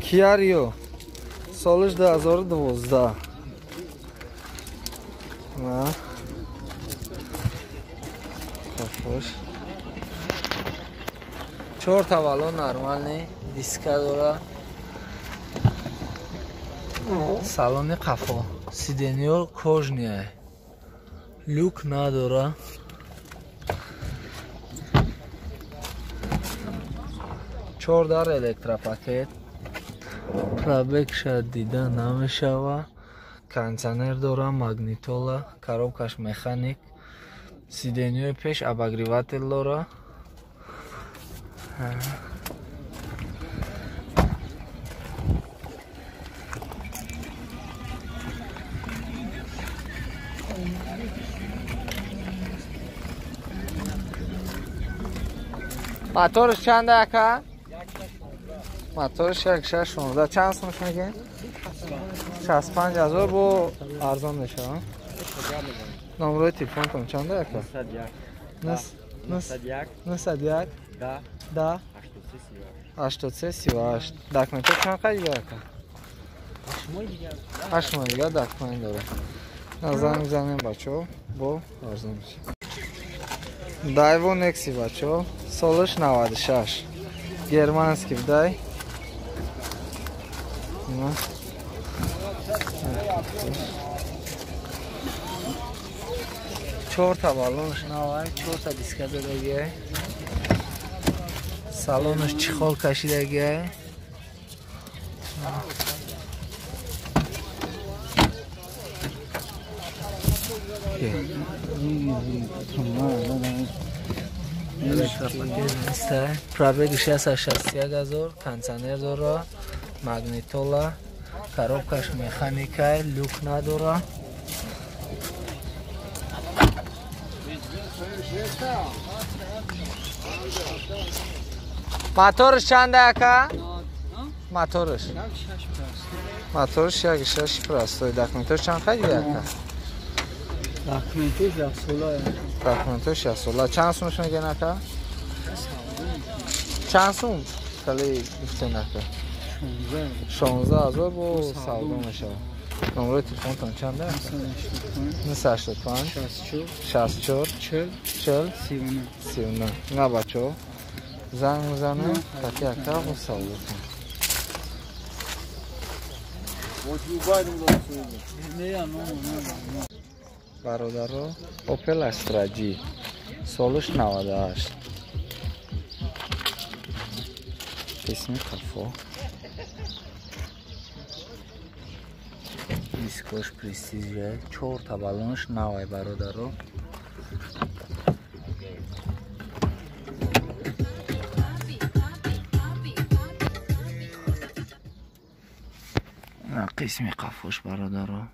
Kia Rio солиш 2012. На. Қафош. Чорта балон нормальный, диска дора. Салони қафо. Сиденьё кожный. Люк надора. Чор дар электропакет. Пробегша дида намешава. Кондиционер дора, магнитола, коробкаш механик. Сиденьёи пеш обогреватель дора. Моторш чанд ака? Моторш 16. Чанд сумаш мегин? 65 ҳазор бо арзон мешава. Номрои телефонтон чанд ака? 901 901 10 83 38. Документҳо чанд қад дига ака? 8 моҳ дига документ дора. Занг мезанем бачаҳо, бо арзон мешава. Дайво Некси бачаҳо, солаш 96. Германский дай. Чорта балонаш навай, чорта диска додагиай. Салонаш чехол кашидагиай. Пробеги 661 ҳазор, кондиционер дора, магнитола, коробкаш механикай, люк надора. Моторш чанд ака? Моторш. Моторш 1.6 простой. Документош чанд қад ака? Документош 1 сола. Документош 1 сола. Чанд сумаш мегӯян ака? Чанд сум? Хеле гуфтен ака. 16 ҳазор бо савдо мешавад. Номрои телефонтон чанд аст? 985 64 40 40 39. На бачаҳо занг мезанем, таки ака бо савдо кунем. Бародаро, Opel Astra G солиш 98. Қисми қафо. Дискош престижа, чорта балонш навай бародаро. Қисми қафош бародаро.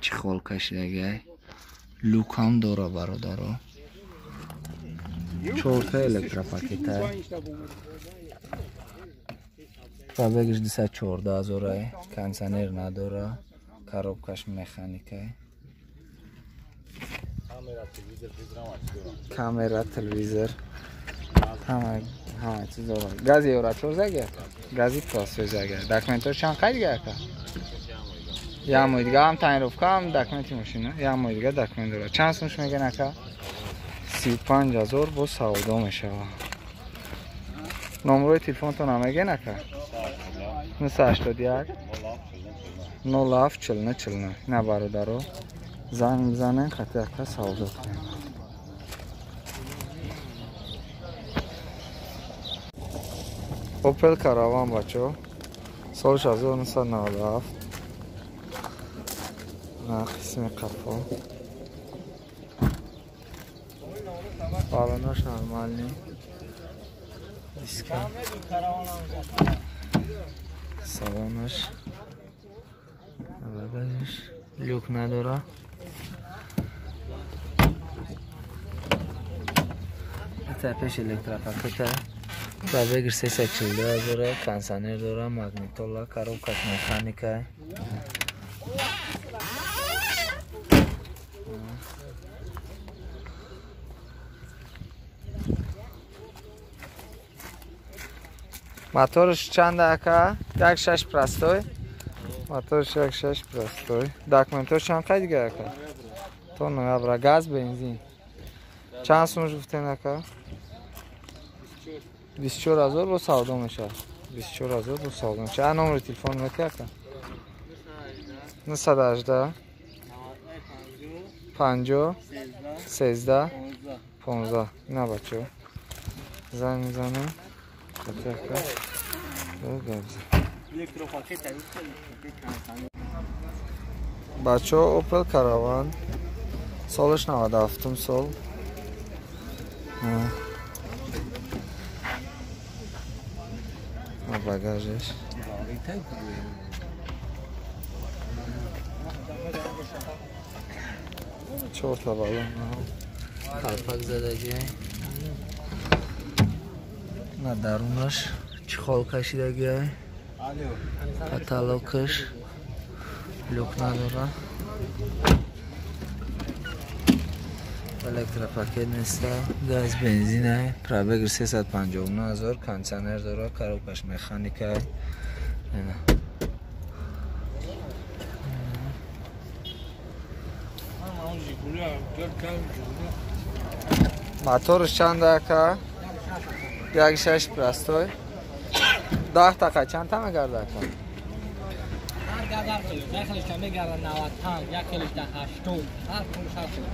Чехол кашидагай. Люк ҳам дора бародаро. Чорта электропакета. Пробегиш 214 ҳазорай, кондиционер надора, коробкаш механикай. Камера, телевизор, ҳама чиз дора. Гази евро 4 заги? Гази простой заги. Документҳо чанд қад дига ака? Як моҳ дига ҳам тонировка, ҳам документи мошина. Як моҳ дига документ дора. Чанд сумаш мегӯян ака? 35 ҳазор бо савдо мешавад. Номрои телефонтон мегӯян ака? 981 07 49 49. На бародаро, занг мезанем, хати ака савдо кунем. Opel Caravan бачаҳо, соли 1997. На қисми қафо. Балонош нормальный. Диска. Салонаш. Багажаш. Люк надора. Ата пеш электропакета. Пробег 342 ҳазора, кондиционер дора, магнитола, коробкаш механика. Моторш чанд ака? 1.6 простой. Моторш 1.6 простой. Документош чанд қай дига ака? То ноябра. Газ, бензин. Чанд сумаш гуфтен ака? 24 000 бо савдо мешавад. 24 000 бо савдо мешавад. Номери телефон мети ака? 918 50 13 15. На бачо. Занг мезанем. Бачо Opel Caravan. Солаш 97 сол. Багажеш. Чорта балон. Қалпак задагӣ. На дарунаш чехол кашидагӣ. Каталогаш люк надора. Электропакет неста, газ, бензин, пробег 359 000, кондиционер дора, коробкаш механика. Моторш чанд ака? 1.6 простой. 10 така чанд та мегарда ака?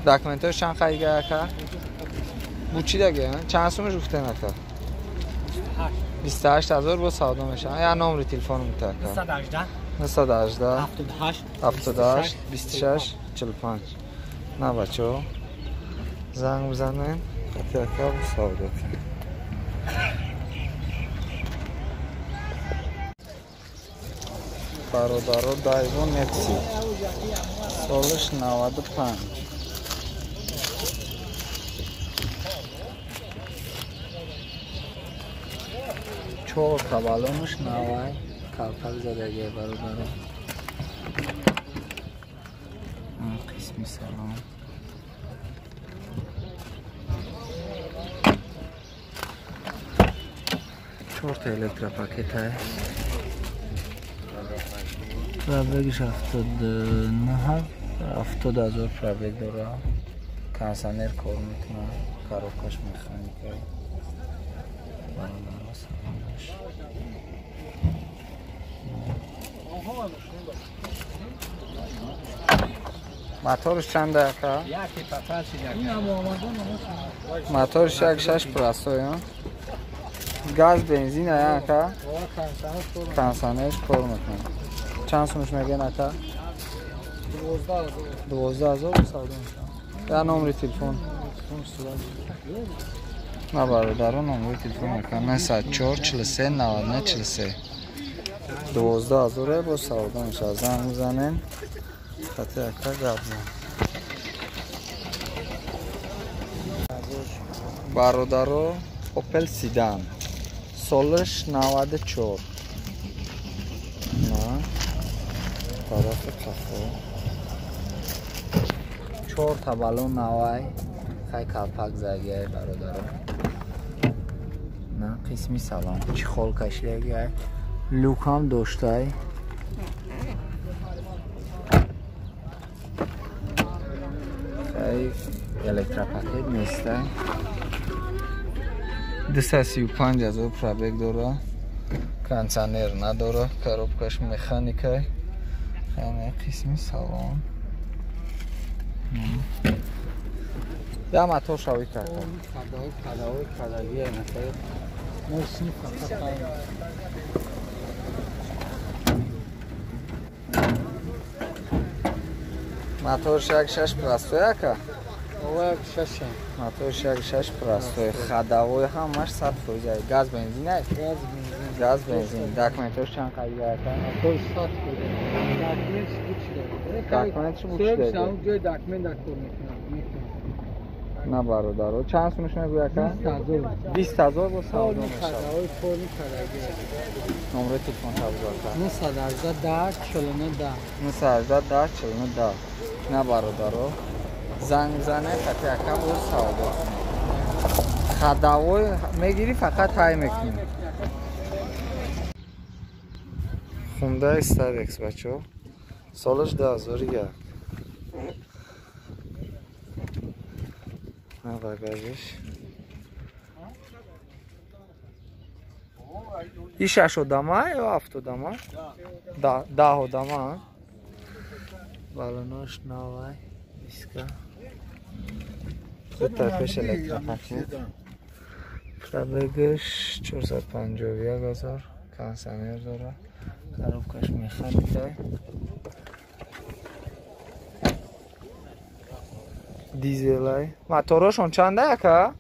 Документош чанд қайга ака? Бу чӣ даге? Чанд сумаш гуфтен ака? 28 000 бо савдо мешавад. Я номери телефону мета ака? 918 78 26 45. На бачо. Занг бизанем. Қати ака бо савдо кунем. Бародаро Дайво Нексия. Солаш 95. Чорта балонаш навай. Калпак задагӣ бародаро. Қисми салон. Чорта электропакет. Пробегш 79 70 000 пробег дора. Кондиционер кор мекунад, коробкаш механика. Бародаро салонаш. Моторш чанд ака? Моторш 1.6 простой. Газ, бензин ака? Кондиционер кор мекунад. Чанд сумаш мегӯян ака? 12 000 савдо мешавад. Я номери телефон. На бародаро номери телефон ака 904 43 99 43. 12 000 бо савдо мешавад. Занг мезанем. Хати ака гап зан. Бародаро Opel Sedan. Солаш 94. На тарафи қафо. Чорта балон навай. Хай калпак задагиай бародаро. На қисми салон. Чехол кашидагиай. Люк ҳам доштай. Хай электропакет нестай. 235 000 пробег дора. Кондиционер надора, коробкаш механика. Хай қисми салон. Я мотор шавӣ кард. Моторш 1.6 простой ака? 1.6. Моторш 1.6 простой. Ходовой ҳамаш 100%. Газ, бензин ай? Газ, бензин. Газ, бензин. Документош чанд қайда ака? Мотор 100%. Документш буд. Документш буд. Ҷои документ дар кор мекунад. На бародаро, чанд сумаш мегӯяд ака? 20 000 бо савдо мешавад. Номери телефон табзо ака? 918 10 49 10. 918 10 49 10. На бародаро, занг бизанед, хати ака бо савдо кунед. Ходовой мегирӣ, фақат ҳай мекунӣ. Hyundai Starex бачо. Солаш 2001. На багажиш. И 6 одама ё 7 одама? Да, 10 одама. Балонош навай, диска. Дута пеш электропакет. Пробегаш 451 000, кондиционер дора. Коробкаш механика. Дизелай. Моторошон чанда ака?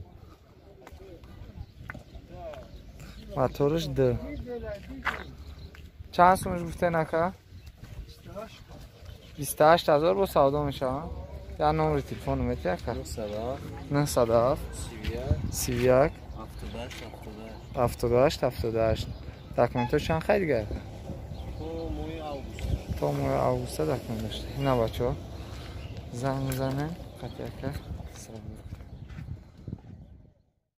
Моторш Д. Чанд сумаш гуфтен ака? 28 000 бо савдо мешавад. Я номери телефону мети ака? 907 31 78 78. Документҳо чанд хай дига ака? То моҳи августа документ дошта. Ина бачаҳо, занг мезанем қатъи ака. Салом.